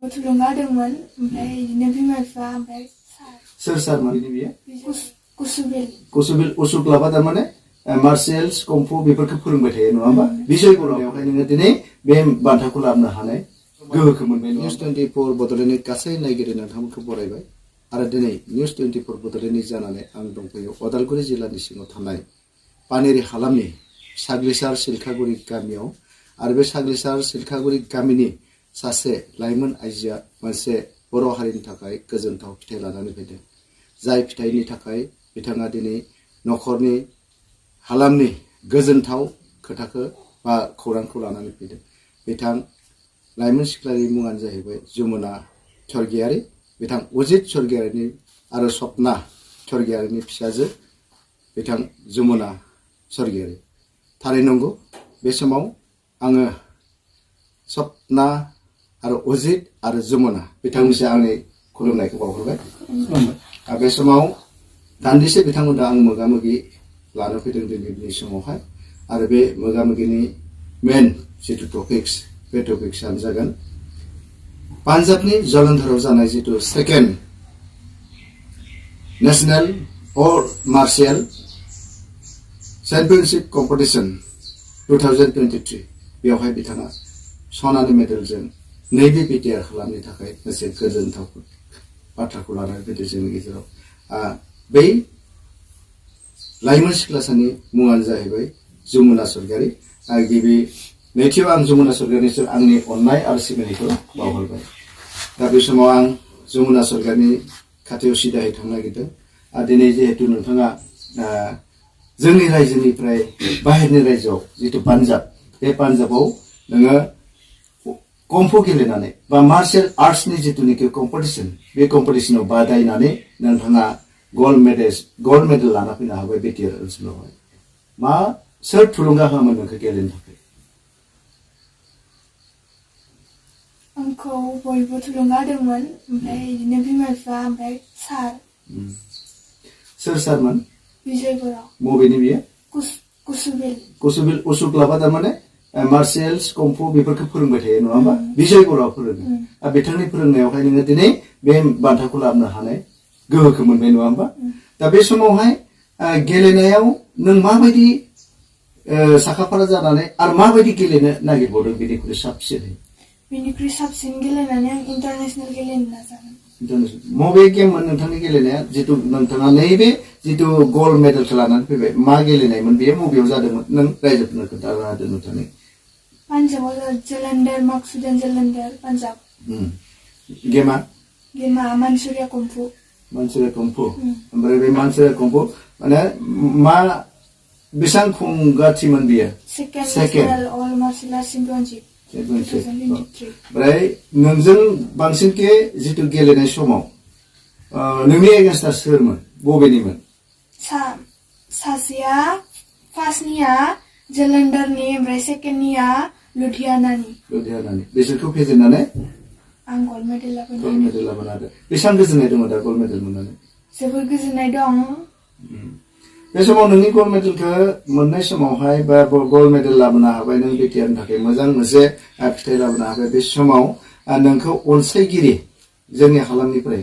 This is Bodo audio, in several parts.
थुलुंगा होदोंमोन ओमफ्राय बिदिनो बिमा बिफा ओमफ्राय सोर सारमोन बियो कुसुबिल उसुक्लाबा थारमाने मार्शेल्स कम्फु बेफोरखौ फोरोंबाय थायो नङा होमबा बिजय गलायावहाय नोङो दिनै बे बान्थाखौ लाबोनो हानाय गोहोखौ मोनबाय निउस 24 बड'लेण्डनि गासै नायगिरि नोंथांमोनखौ बरायबाय आरो दिनै निउस 24 बड'लेण्डनि जानानै आं दंफैयो उदालगुरि जिल्लानि सिङाव थानाय पानेरि हालामनि साग्लिसार सिलखागुरि गामियाव आरो बे साग्लिसार सिलखागुरि गामिनि सासे लाइमोन आइजोआ मोनसे बर' हारिनि थाखाय गोजोनथाव फिथाइ लानानै फैदों जाय फिथाइनि थाखाय बिथाङा दिनै न'खरनि हालामनि गोजोनथाव खोथाखौ बा खौरांखौ लानानै फैदों बिथां लाइमोन सिख्लानि मुङानो जाहैबाय जमुना स्वर्गियारि बिथां अजित स्वर्गियारिनि आरो सपना स्वर्गियारिनि फिसाजो बिथां जमुना स्वर्गियारि थारै नंगौ बे समाव आङो सपना आरो अजित आरो जमुना बिथांनिसिम आंनि खुलुमनायखौ बावहरबाय बे समाव दान्दिसे बिथांमोनहा आं मोगा-मोगि लानो फैदों दिनैनि समावहाय आरो बे मोगा-मोगिनि मेन जिथु टपिक्स बे टपिक्सआनो जागोन पान्जाबनि जलन्धराव जानाय जिथु सेकेन्ड नेशनेल अल मार्शियेल चेम्पियनशिप कम्पिटिशन 2023 बेवहाय बिथाङा सनानि मेडेलजों नैबे बिटिआर खालामनो थाखाय मोनसे गोजोनथाव बाथ्राखौ लानानै फैदों जोंनि गेजेराव बै लाइमोन सिख्लासानि मुङानो जाहैबाय जमुना स्वर्गियारि गिबि नैथियाव आं जमुना स्वर्गियारिनिसिम आंनि अननाय आरो सिबिनायखौ बावहरबाय दा बे समाव आं जमुना स्वर्गियारिनि खाथियाव सिदायै थांनो नागिरदों दिनै जिहेतु नोंथाङा जोंनि रायजोनिफ्राय बाहेरनि रायजोआव जिथु पान्जाब बे पान्जाबाव नोङो कम्फु गेलेनानै बा मार्शियेल आर्ट्सनि जिथुनिखि कम्पिटिशन बे कम्पिटिशनाव बादायनानै नोंथाङा गल्ड मेडेल लाना फैनो हाबाय बिटिआर ओनसोलावहाय मा सोर थुलुंगा होआमोन नोंखौ गेलेनो थाखाय आंखौ बयबो थुलुंगा होदोंमोन ओमफ्राय बिदिनो बिमा बिफा ओमफ्राय सोर सारमोन बिजय बर' बबेनि बियो कुसुबिल उसुक्लाबा थारमाने मार्शेल्स कम्फु बेफोरखौ फोरोंबाय थायो नङा होमबा बिजय बर'आ फोरोङो बिथांनि फोरोंनायावहाय नोङो दिनै बे बान्थाखौ लाबोनो हानाय गोहोखौ मोनबाय नङा होमबा दा बे समावहाय गेलेनायाव नों माबायदि साखाफारा जानानै आरो माबायदि गेलेनो नागिरबावदों बिनिख्रुइ साबसिन गेलेनानै आं इन्टारनेशनेल गेलेनो नाजागोन मबे गेममोन नोंथांनि गेलेनाया जितु नोंथाङा नैबे जितु गल्ड मेडेलखौ लानानै फैबाय मा गेलेनायमोन बेयो मबेयाव जादोंमोन नों रायजोफोरनो खोन्थानो हादों नोंथांनि पान्जाबाव जलन्धर माकसुदन जलन्धर पान्जाब गेमा मानसुरिया कम्फु ओमफ्राय बे मानसुरिया कम्फु माने मा बेसेबां खुंगाथिमोन बियो सेकेन्ड अल मार्शियेल आर्ट्स चेम्पियनशिप ओमफ्राय नोंजों बांसिनके जितु गेलेनाय समाव नोंनि एगेन्स्टआ सोरमोन बबेनिमोन सासेया फार्स्टनिया जलन्धरनि ओमफ्राय सेकेन्डनिया लुधियानानि बिसोरखौ फेजेननानै आं गल्ड मेडेल लाबोनो बेसेबां गोजोननाय दङ दा गल्ड मेडेल मोननानै जोबोर गोजोननाय दं बे समाव नोंनि गल्ड मेडेलखौ मोननाय समावहाय बा गल्ड मेडेल लाबोनो हाबाय नों बिटिआरनि थाखाय मोजां मोनसे फिथाइ लाबोनो हाबाय बे समाव नोंखौ अनसायगिरि जोंनि हालामनिफ्राय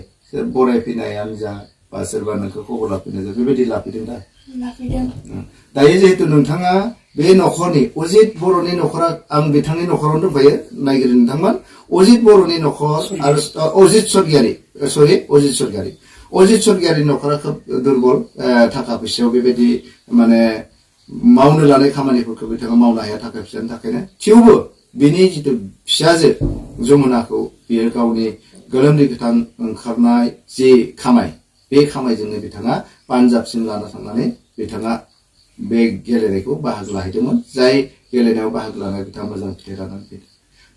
बरायफैनायानो जा बा सोरबा नोंखौ खबर लाफैनाय जा बेबायदि लाफैदों दा दायो जिहेतु नोंथाङा बे न'खरनि अजित बर'नि न'खरा आं बिथांनि न'खरावनो दंफायो नायगिरि नोंथांमोन अजित बर'नि न'खर आरो अजित स्वर्गियारि न'खरा खोब दुर्बल थाखा फैसायाव बेबायदि माने मावनो लानाय खामानिफोरखौ बिथाङा मावनो हाया थाखा फैसानि थाखायनो थेवबो बिनि जितु फिसाजो जमुनाखौ बियो गावनि गोलोमदै गोथां ओंखारनाय जे खामाय बे खामायजोंनो बिथाङा पान्जाबसिम लाना थांनानै बिथाङा बे गेलेनायखौ बाहागो लाहैदोंमोन जाय गेलेनायाव बाहागो लानाय बिथाङा मोजां फिथाइ लानानै फैदों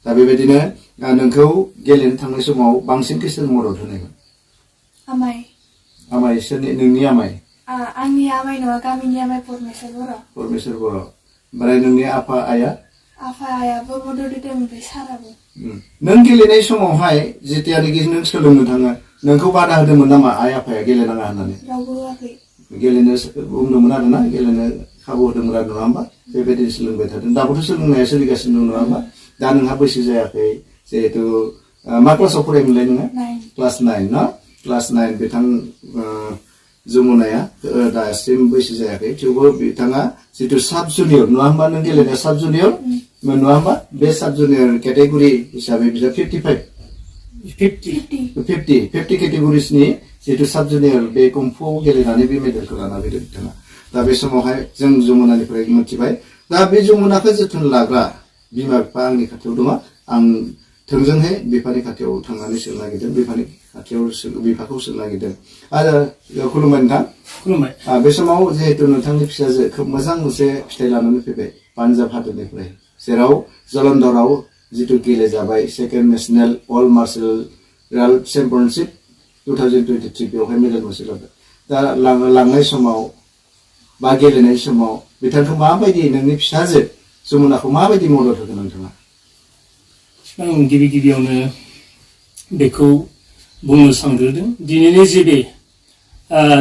दा बेबायदिनो नोंखौ गेलेनो थांनाय समाव बांसिन सोर मदद होनायमोन आमाय सोरनि नोंनि आमाय आंनि आमाय नङा गामिनि आमाय परमेश्वर बर' ओमफ्राय नोंनि आफायाबो मदद होदों ओमफ्राय साराबो नों गेलेनाय समावहाय जेतियानोखि नों सोलोंनो थाङो नोंखौ बादा होदोंमोन नामा आइ आफाया गेलेनाङा होननानै रावबो होआखै गेलेनो बुंदोंमोन आरोना गेलेनो खाबु होदोंमोन आरो नङा होमबा बेबायदि सोलोंबाय थादों दाबोथ' सोलोंनाया सोलिगासिनो दं नङा होमबा दा नोंहा बैसो जायाखै जिहेतु मा क्लासाव फरायोमोनलाय नोङो 9 क्लास 9 ना क्लास 9 बिथां जमुनाया दासिम बैसो जायाखै थेवबो बिथाङा जितु साब जुनियर नङा होमबा नों गेलेनाया साब जुनियर नङा होमबा बे साब जुनियर केटेगरि हिसाबै बिजा 50 केटेगरिसनि जितु साब जुनियर बे कुम्फुआव गेलेनानै बे मेडेलखौ लाना फैदों बिथाङा दा बे समावहाय जों जमुनानिफ्राय मिथिबाय दा बे जमुनाखौ जोथोन लाग्रा बिमा बिफा आंनि खाथियाव दङ आं थोंजोंहाय बिफानि खाथियाव थांनानै सोंनो नागिरदों बिफानि खाथियाव बिफाखौ सोंनो नागिरदों आरो खुलुमबाय नोंथां खुलुमबाय बे समाव जिहेतु नोंथांनि फिसाजो खोब मोजां मोनसे फिथाइ लानानै फैबाय पान्जाब हादरनिफ्राय जेराव जलन्धराव जितु गेलेजाबाय सेकेन्ड नेशनेल अल मार्शेल चेम्पियनशिप 2023 बेवहाय मेडेल मोनसे लाबाय दा लांनाय समाव बा गेलेनाय समाव बिथांखौ माबायदि नोंनि फिसाजो जमुनाखौ माबायदि मदद होगोन नोंथाङा आं गिबियावनो बेखौ बुंनो सानग्रोदों दिनैनि जे बे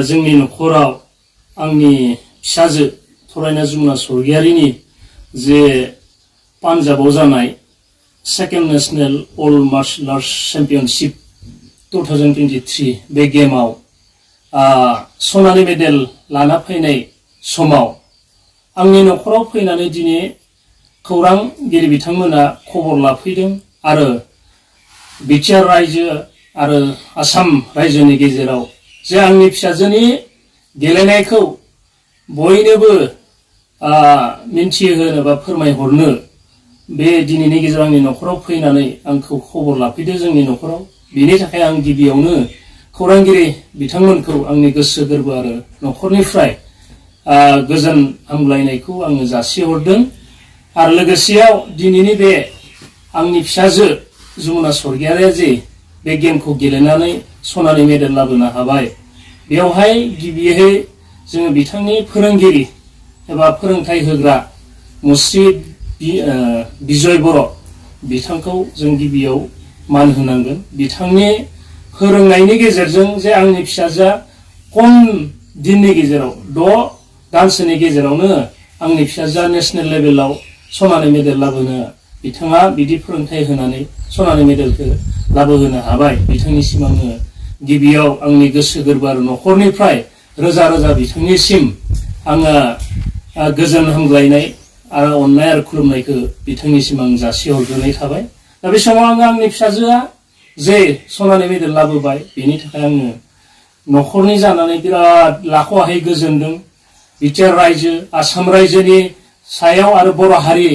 जोंनि न'खराव आंनि फिसाजो फरायना जमुना स्वर्गियारिनि जे पान्जाबाव जानाय सेकेन्ड नेशनेल अल मार्शेल आर्ट्स चेम्पियनशिप 2023 बे गेमाव सनानि मेडेल लाना फैनाय समाव आंनि न'खराव फैनानै दिनै खौरांगिरि बिथांमोना खबर लाफैदों आरो बिटिआर रायजो आरो आसाम रायजोनि गेजेराव जे आंनि फिसाजोनि गेलेनायखौ बयनोबो मिन्थिहोनो बा फोरमायहरनो बे दिनैनि गेजेराव आंनि न'खराव फैनानै आंखौ खबर लाफैदों जोंनि न'खराव बेनि थाखाय आं गिबियावनो खौरांगिरि बिथांमोनखौ आंनि गोसो गोरबो आरो न'खरनिफ्राय गोजोन हामलायनायखौ आङो जासिहरदों आरो लोगोसेयाव दिनैनि बे आंनि फिसाजो जमुना स्वर्गियारिया जे बे गेमखौ गेलेनानै सनानि मेडेल लाबोनो हाबाय बेवहाय गिबियै जोङो बिथांनि फोरोंगिरि एबा फोरोंथाय होग्रा मुस्रि बिजय बर' बिथांखौ जों गिबियाव मान होनांगोन बिथांनि फोरोंनायनि गेजेरजों जे आंनि फिसाजोआ खम दिननि गेजेराव 6 दानसोनि गेजेरावनो आंनि फिसाजोआ नेशनेल लेभेलाव सनानि मेडेल लाबोनो बिथाङा बिदि फोरोंथाय होनानै सनानि मेडेलखौ लाबोहोनो हाबाय बिथांनिसिम आङो गिबियाव आंनि गोसो गोरबो आरो न'खरनिफ्राय रोजा रोजा बिथांनिसिम आङो गोजोन हामलायनाय आरो अननाय आरो खुलुमनायखौ बिथांनिसिम आं जासिहरग्रोनाय थाबाय दा बे समाव आंनि फिसाजोआ जे सनानि मेडेल लाबोबाय बेनि थाखाय आङो न'खरनि जानानै बिराद लाख'हायै गोजोनदों बिटिआर रायजो आसाम रायजोनि सायाव आरो बर' हारि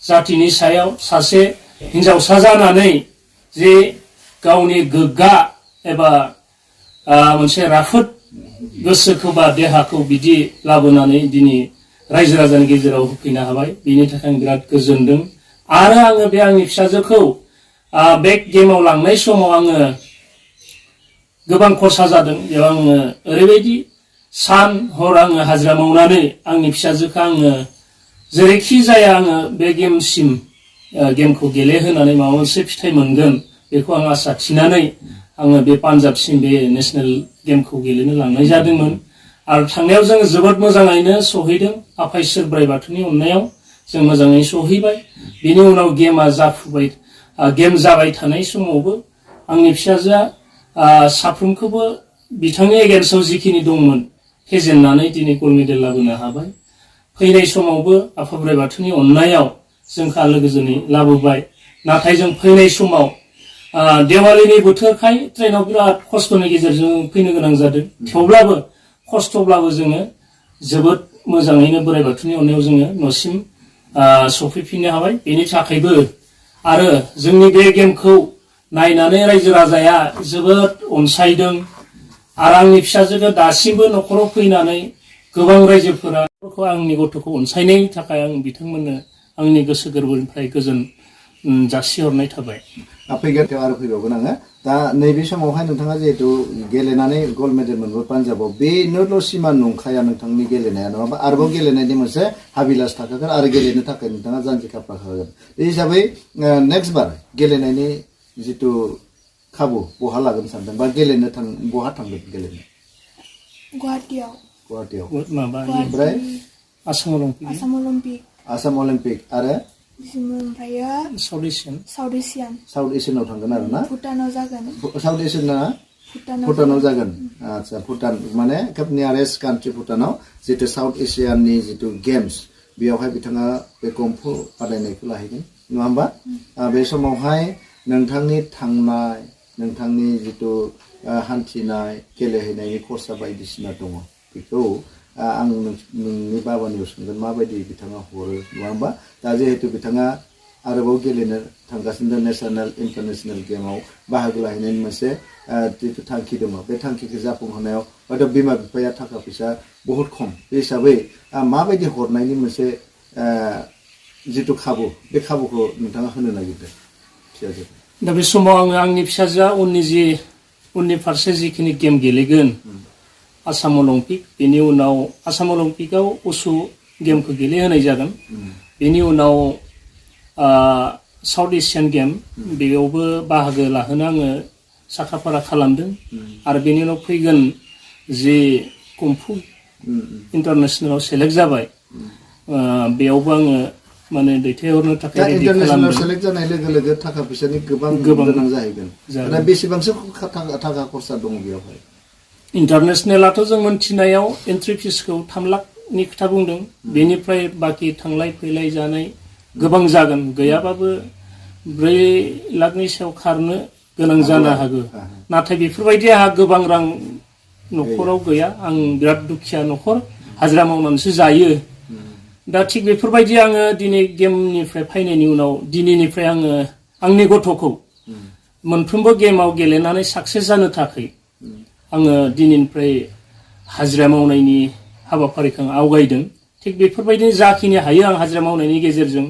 जातिनि सायाव सासे हिनजावसा जानानै जे गावनि गोग्गा एबा मोनसे राफोद गोसोखौ बा देहाखौ बिदि लाबोनानै दिनै रायजो राजानि गेजेराव होफैनो हाबाय बेनि थाखाय आं बिराद गोजोनदों आरो आङो बे आंनि फिसाजोखौ बे गेमाव लांनाय समाव आङो गोबां खरसा जादों बेयाव आङो ओरैबायदि सान हर आङो हाजिरा मावनानै आंनि फिसाजोखौ आङो जेरैखि जाया आङो बे गेमखौ गेलेहोनानै माबा मोनसे फिथाइ मोनगोन बेखौ आं आसा थिनानै आङो बे पान्जाबसिम बे नेशनेल गेमखौ गेलेनो लांनाय जादोंमोन आरो थांनायाव जोङो जोबोद मोजाङैनो सहैदों आफा इसोर बोराइ बाथौनि अननायाव जों मोजाङै सहैबाय बेनि उनाव गेम जाबाय थानाय समावबो आंनि फिसाजोआ साफ्रोमखौबो बिथांनि एगेन्स्टआव जिखिनि दंमोन फेजेननानै दिनै गल्ड मेडेल लाबोनो हाबाय फैनाय समावबो आफा बोराइ बाथौनि अननायाव जोंखौ लोगोजोनै लाबोबाय नाथाय जों फैनाय समाव देवालिनि बोथोरखाय ट्रेनाव बिराद खस्थ'नि गेजेरजों फैनो गोनां जादों थेवब्लाबो खस्थ'ब्लाबो जोङो जोबोद मोजाङैनो बोराइ बाथौनि अननायाव जोङो न'सिम सफैफिननो हाबाय बेनि थाखायबो आरो जोंनि बे गेमखौ नायनानै रायजो राजाया जोबोद अनसायदों आरो आंनि फिसाजोखौ दासिमबो न'खराव फैनानै गोबां रायजोफोरा आंनि गथ'खौ अनसायनायनि थाखाय आं बिथांमोननो आंनि गोसो गोरबोनिफ्राय गोजोन जासिहरनाय थाबाय फैगोन आरो फैबावगोन आङो दा नैबे समावहाय नोंथाङा जिहेतु गेलेनानै गल्ड मेडेल मोनबाय पान्जाबाव बेनोल' सिमा नंखाया नोंथांनि गेलेनाया नङा होमबा आरोबाव गेलेनायनि मोनसे हाबिलास थाखागोन आरो गेलेनो थाखाय नोंथाङा जानजि खाफ्राखागोन बे हिसाबै नेक्स्ट बार गेलेनायनि जितु खाबु बहा लागोन सानदों बा गेलेनो बहा थांगोन गेलेनो गुवाहाटीयाव ओमफ्राय आसाम अलिम्पिक आसाम अलिम्पिक आरो बिसिम ओमफ्रायो South Asian South Asian South एसियानाव थांगोन आरो ना भुटानाव जागोन साउथ एसियाना भुटानाव जागोन आदसा भुटान माने खोब नियारेस्ट कान्ट्रि भुटानाव जितु साउथ एसियानि जितु गेम्स बेयावहाय बिथाङा बे कम्फु बादायनायखौ लाहैगोन नङा होमबा बे समावहाय नोंथांनि थांनाय नोंथांनि जितु हान्थिनाय गेलेहैनायनि खरसा बायदिसिना दङ बेखौ आं नोंनि बाबानियाव सोंगोन माबायदि बिथाङा हरो नङा होमबा दा जिहेतु बिथाङा आरोबाव गेलेनो थांगासिनो नेशनेल इन्टारनेशनेल गेमाव बाहागो लाहैनायनि मोनसे जितु थांखि दङ बे थांखिखौ जाफुंहोनायाव हयथ' बिमा बिफाया थाखा फैसा बहुद खम बे हिसाबै माबायदि हरनायनि मोनसे जितु खाबु बे खाबुखौ नोंथाङा होनो नागिरदों फिसाजो दा बे समाव आङो आंनि फिसाजोआ उननि फारसे जिखिनि गेम गेलेगोन आसाम अलिम्पिक बेनि उनाव आसाम अलिम्पिकआव उसु गेमखौ गेलेहोनाय जागोन बेनि उनाव साउथ एसियान गेम बेयावबो बाहागो लाहोनो आङो साखाफारा खालामदों आरो बेनि उनाव फैगोन जे कम्फु इन्टारनेशनेलाव सेलेक्ट जाबाय बेयावबो आङो माने दैथायहरनो थाखाय रेडि खालामदों इन्टारनेशनेल सेलेक्ट जानाय लोगो लोगो थाखा फैसानि गोबां गोनां जाहैगोन दा बेसेबांसो थाखा खरसा दङ बेयावहाय इन्टारनेशनेलाथ' जों मोनथिनायाव एन्ट्रि फिसखौ 3 लाखनि खोथा बुंदों बेनिफ्राय बाखि थांलाय फैलाय जानाय गोबां जागोन गैयाबाबो 4 लाखनि सायाव खारनो गोनां जानो हागौ नाथाय बेफोरबायदि आंहा गोबां रां न'खराव गैया आं बिराद दुखिया न'खर हाजिरा मावनानैसो जायो दा थिग बेफोरबायदि आङो दिनै गेमनिफ्राय फैनायनि उनाव दिनैनिफ्राय आङो आंनि गथ'खौ मोनफ्रोमबो गेमाव गेलेनानै साक्सेस जानो थाखाय आङो दिनैनिफ्राय हाजिरा मावनायनि हाबाफारिखौ आं आवगायदों थिग बेफोरबायदिनो जाखिनि हायो आं हाजिरा मावनायनि गेजेरजों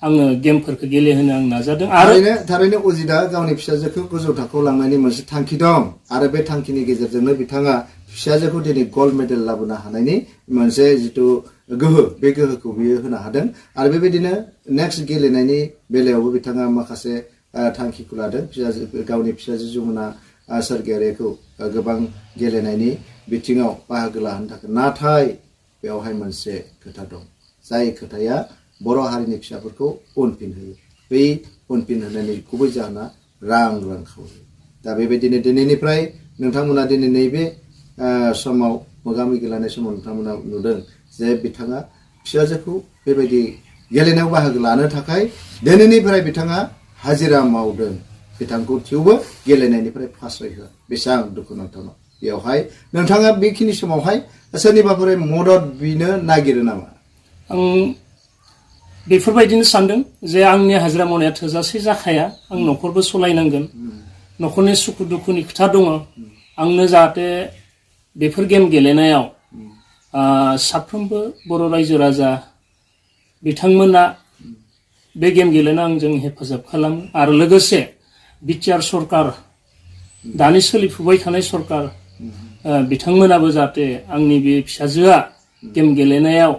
आङो गेमफोरखौ गेलेहोनो आं नाजादों आरो थारैनो अजितआ गावनि फिसाजोखौ गोजौ थाखोआव लांनायनि मोनसे थांखि दं आरो बे थांखिनि गेजेरजोंनो बिथाङा फिसाजोखौ दिनै गल्ड मेडेल लाबोनो हानायनि मोनसे जितु गोहो बे गोहोखौ बियो होनो हादों आरो बेबायदिनो नेक्स्ट गेलेनायनि बेलायावबो बिथाङा माखासे थांखिखौ लादों गावनि फिसाजो जमुना सरगियारिखौ गोबां गेलेनायनि बिथिङाव बाहागो लाहोनो थाखाय नाथाय बेवहाय मोनसे खोथा दं जाय खोथाया बर' हारिनि फिसाफोरखौ उनफिन होयो बै उनफिन होनायनि गुबै जाहोना रांखावरि दा बेबायदिनो दिनैनिफ्राय नोंथांमोना दिनै नैबे समाव मोगा मोगि लानाय समाव नोंथांमोना नुदों जे बिथाङा फिसाजोखौ बेबायदि गेलेनायाव बाहागो लानो थाखाय दिनैनिफ्राय बिथाङा हाजिरा मावदों बिथांखौ थेवबो गेलेनायनिफ्राय फास्रायहोआ बेसेबां दुखुनांथाव बेवहाय नोंथाङा बेखिनि समावहाय सोरनिबाफोर मदद बिनो नागिरो नामा आं बेफोरबायदिनो सानदों जे आंनि हाजिरा मावनाया थोजासे जाखाया आं न'खरबो सलायनांगोन न'खरनि सुखु दुखुनि खोथा दङ आंनो जाहाथे बेफोर गेम गेलेनायाव साफ्रोमबो बर' रायजो राजा बिथांमोना बे गेम गेलेनो आंजों हेफाजाब खालामो आरो लोगोसे बिटिआर सरकार दानि सोलिफुबाय थानाय सरकार बिथांमोनाबो जाहाथे आंनि बे फिसाजोआ गेम गेलेनायाव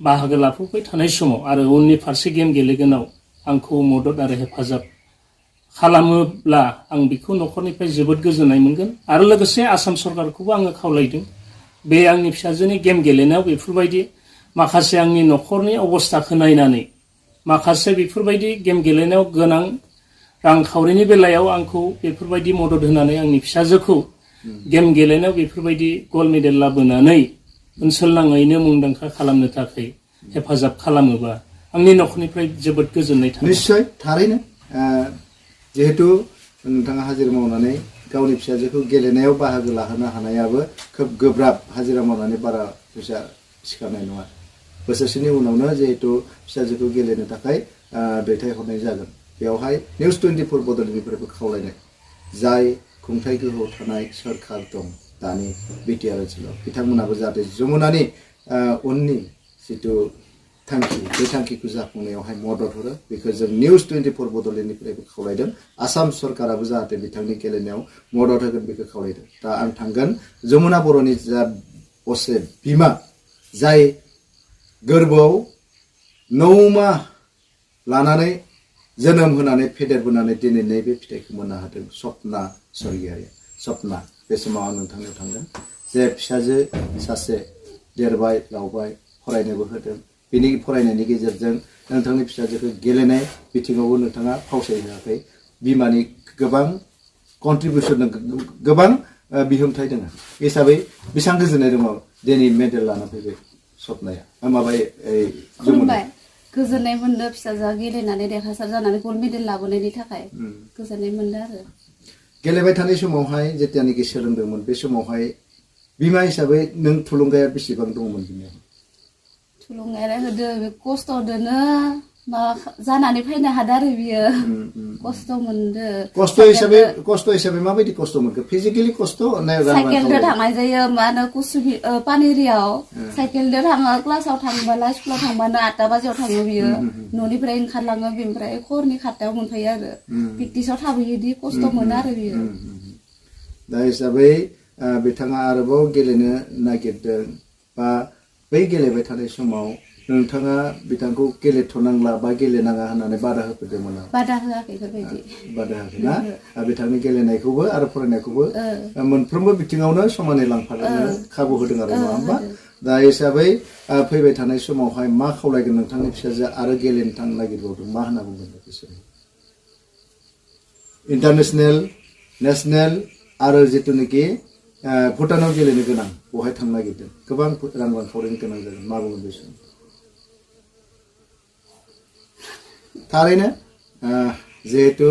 बाहागो लाफुबाय थानाय समाव आरो उननि फारसे गेम गेलेगोनाव आंखौ मदद आरो हेफाजाब खालामोब्ला आं बेखौ न'खरनिफ्राय जोबोद गोजोननाय मोनगोन आरो लोगोसे आसाम सरकारखौबो आङो खावलायदों बे आंनि फिसाजोनि गेम गेलेनायाव बेफोरबायदि माखासे आंनि न'खरनि अबस्थाखौ नायनानै माखासे बेफोरबायदि गेम गेलेनायाव गोनां रांखावरिनि बेलायाव आंखौ बेफोरबायदि मदद होनानै आंनि फिसाजोखौ गेम गेलेनायाव बेफोरबायदि गल्ड मेडेल लाबोनानै ओनसोल नाङैनो मुंदांखा खालामनो थाखाय हेफाजाब खालामोबा आंनि न'खरनिफ्राय जोबोद गोजोननाय थागोन निश्चय थारैनो जिहेतु नोंथाङा हाजिरा मावनानै गावनि फिसाजोखौ गेलेनायाव बाहागो लाहोनो हानायाबो खोब गोब्राब हाजिरा मावनानै बारा फैसा सिखारनाय नङा बोसोरसेनि उनावनो जिहेतु फिसाजोखौ गेलेनो थाखाय दैथायहरनाय जागोन बेवहाय निउस 24 बड'लेण्डनिफ्रायबो खावलायनाय जाय खुंथाय गोहोआव थानाय सरकार दं दानि बिटिआर ओनसोलाव बिथांमोनाबो जाहाथे जमुनानि उननि जितु थांखि बे थांखिखौ जाफुंनायावहाय मदद हरो बेखौ जों निउस 24 बड'लेण्डनिफ्रायबो खावलायदों आसाम सरकाराबो जाहाथे बिथांनि गेलेनायाव मदद होगोन बेखौ खावलायदों दा आं थांगोन जमुना बर'नि जा असे बिमा जाय गोरबोआव 9 माह लानानै जोनोम होनानै फेदेरबोनानै दिनै नैबे फिथाइखौ मोननो हादों सपना सरगियारि सपना बे समाव आं नोंथांनियाव थांगोन जे फिसाजो सासे देरबाय लावबाय फरायनोबो होदों बिनि फरायनायनि गेजेरजों नोंथांनि फिसाजोखौ गेलेनाय बिथिङावबो नोंथाङा फावसायहोआखै बिमानि गोबां कन्ट्रिबिउसन गोबां बिहोमथाय दङ हिसाबै बेसेबां गोजोननाय दङ दिनै मेडेल लाना फैबाय सपनाया माबाय खुलुमबाय गोजोननाय मोनदों फिसाजोआ गेलेनानै देरहासार जानानै गल्ड मेडेल लाबोनायनि थाखाय गोजोननाय मोनदों आरो गेलेबाय थानाय समावहाय जेतियानोखि सोलोंदोंमोन बे समावहाय बिमा हिसाबै नों थुलुंगाया बेसेबां दंमोन बिमायाव थुलुंगाया होदों बे खस्थ'दोनो मा जानानै फैनो हादों आरो बियो खस्थ' मोनदों खस्थ' हिसाबै माबायदि खस्थ' मोनखो फिजिकेलि खस्थ' ना साइकेलजों थांनाय जायो मा होनो पानेरियाव साइकेलजों थाङो क्लासाव थांबाला स्कुलाव थांबानो 8 बाजियाव थाङो बियो न'निफ्राय ओंखारलाङो बेनिफ्राय हरनि 7टायाव मोनफैयो आरो प्रेक्टिसाव थाबोयोदि खस्थ' मोनो आरो बियो दा हिसाबै बिथाङा आरोबाव गेलेनो नागिरदों बा बै गेलेबाय थानाय समाव नोंथाङा बिथांखौ गेलेथ'नांला बा गेलेनाङा होननानै बादा होफेरदोंमोन नामा? बादा होआखै बेबायदि बादा होआखै ना बिथांनि गेलेनायखौबो आरो फरायनायखौबो मोनफ्रोमबो बिथिङावनो समानै लांफानो खाबु होदों आरो नङा होमबा दा हिसाबै फैबाय थानाय समावहाय मा खावलायगोन नोंथांनि फिसाजोआ आरो गेलेनो थांनो नागिरबावदों मा होनना बुंगोन बिसोरो इन्टारनेसनेल नेसनेल आरो जिथुनाखि भुटानाव गेलेनो गोनां बहाय थांनो नागिरदों गोबां रां खावरिनो गोनां जागोन मा बुंगोन बे समाव थारैनो जिहेतु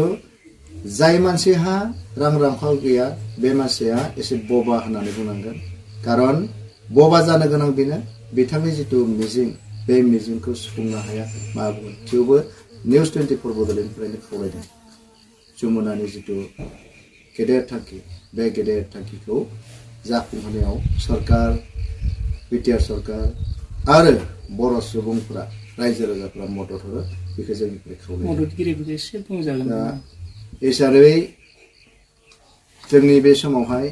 जाय मानसिहा रां गैया बे मानसिया एसे बबा होननानै बुंनांगोन खारन बबा जानो गोनां बेनो बिथांनि जिथु मिजिं बे मिजिंखौ सुफुंनो हाया मा बुंगोन थेवबो निउस 24 बड'लेण्डनिफ्रायनो खावलायदों जमुनानि जिथु गेदेर थांखि बे गेदेर थांखिखौ जाफुंहोनायाव सरकार बिटिआर सरकार आरो बर' सुबुंफोरा रायजो राजाफोरा मदद होयो बेखौ जोंनिफ्राय खावलायो मददगिरिफोरखौ एसे बुंजागोन दा हिसाबै जोंनि बे समावहाय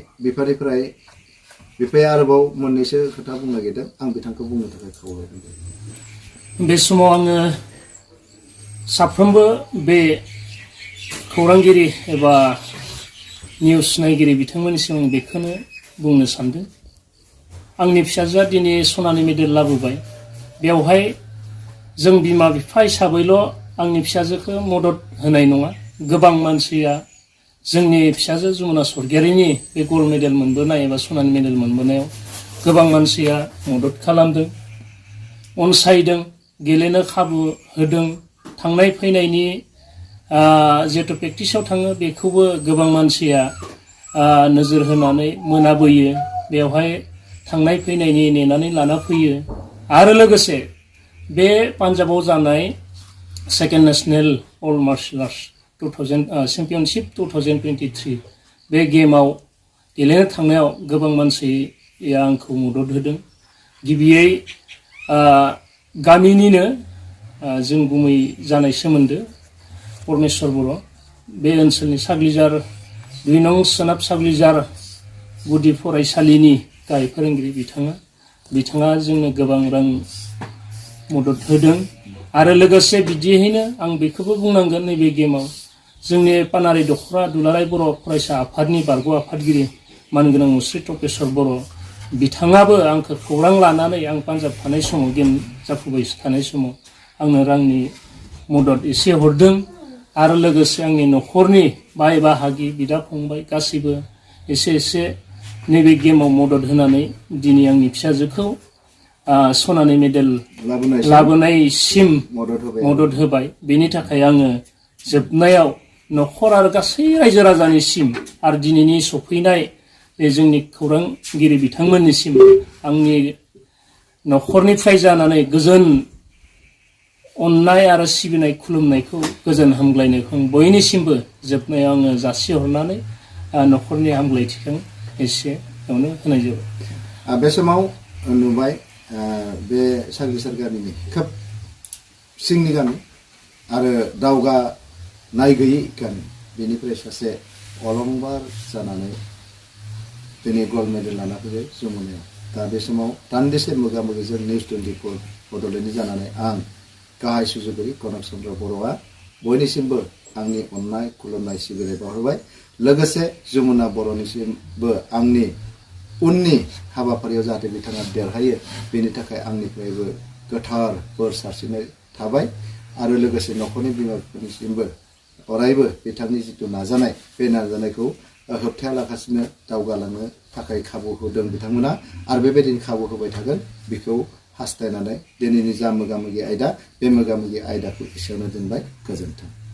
बिफाया आरोबाव मोननैसो खोथा बुंनो नागिरदों आं बिथांखौ बुंनो थाखाय खावलायदों बे समाव आङो साफ्रोमबो बे खौरांगिरि एबा निउस नायगिरि बिथांमोननिसिम आं बेखौनो बुंनो सानदों आंनि फिसाजोआ दिनै सनानि मेडेल लाबोबाय बेवहाय जों बिमा बिफा हिसाबैल' आंनि फिसाजोखौ मदद होनाय नङा गोबां मानसिया जोंनि फिसाजो जमुना सरगयारिनि बे गल्ड मेडेल मोनबोनाय एबा सनानि मेडेल मोनबोनायाव गोबां मानसिया मदद खालामदों अनसायदों गेलेनो खाबु होदों थांनाय फैनायनि जिहेतु प्रेक्टिसाव थाङो बेखौबो गोबां मानसिया नोजोर होनानै मोनाबोयो बेवहाय थांनाय फैनायनि नेनानै लाना फैयो आरो लोगोसे बे पान्जाबाव जानाय सेकेन्ड नेशनेल अल मार्शेल आर्ट्स चेम्पियनशिप 2023 बे गेमाव गेलेनो थांनायाव गोबां मानसिया आंखौ मदद होदों गिबियै गामिनिनो जों गुमै जानाय सोमोन्दो परमेश्वर बर' बे ओनसोलनि साग्लिजार 2 नं सोनाब साग्लिजार गुदि फरायसालिनि गाहाय फोरोंगिरि बिथाङा जोंनो गोबां रां मदद होदों आरो लोगोसे बिदियैनो आं बेखौबो बुंनांगोन नैबे गेमाव जोंनि पानारि दख'रा दुलाराय बर' फरायसा आफादनि बारग' आफादगिरि मानगोनां मुस्रि तपेश्वर बर' बिथाङाबो आंखौ खौरां लानानै आं पान्जाब थानाय समाव गेम जाफुबाय थानाय समाव आंनो रांनि मदद एसे हरदों आरो लोगोसे आंनि न'खरनि बाय बाहागि बिदा फंबाय गासैबो एसे नैबे गेमाव मदद होनानै दिनै आंनि फिसाजोखौ सनानि मेडेल लाबोनायसिम मदद होबाय बेनि थाखाय आङो जोबनायाव न'खर आरो गासै रायजो राजानिसिम आरो दिनैनि सफैनाय बे जोंनि खौरांगिरि बिथांमोननिसिम आंनि न'खरनिफ्राय जानानै गोजोन अननाय आरो सिबिनाय खुलुमनायखौ गोजोन हामग्लायनायखौ बयनिसिमबो जोबनायाव आङो जासिहरनानै न'खरनि हामग्लायथिखौ एसेयावनो होनाय जाबाय बे समाव नुबाय बे साग्लिसार गामिनि खोब सिंनि गामि आरो दावगा नायगैयै गामि बेनिफ्राय सासे अलंबार जानानै दिनै गल्ड मेडेल लाना फैबाय जमुनायाव दा बे समाव दान्दिसे मोगा मोगिजों निउस 24 बड'लेण्डनि जानानै आं गाहाय सुजुगिरि कनक चन्द्र बर'आ बयनिसिमबो आंनि अननाय खुलुमनाय सिबिनाय बावहरबाय लोगोसे जमुना बर'निसिमबो आंनि उननि हाबाफारियाव जाहाथे बिथाङा देरहायो बेनि थाखाय आंनिफ्रायबो गोथार बोर सारस्रिनाय थाबाय आरो लोगोसे न'खरनि बिमा बिफानिसिमबो अरायबो बिथांनि जिथु नाजानाय बे नाजानायखौ होबथायालासिनो दावगालांनो थाखाय खाबु होदों बिथांमोना आरो बेबायदिनो खाबु होबाय थागोन बेखौ हास्थायनानै दिनैनि जा मोगा-मोगि आयदा बे मोगा-मोगि आयदाखौ एसेयावनो दोनबाय गोजोन्थों।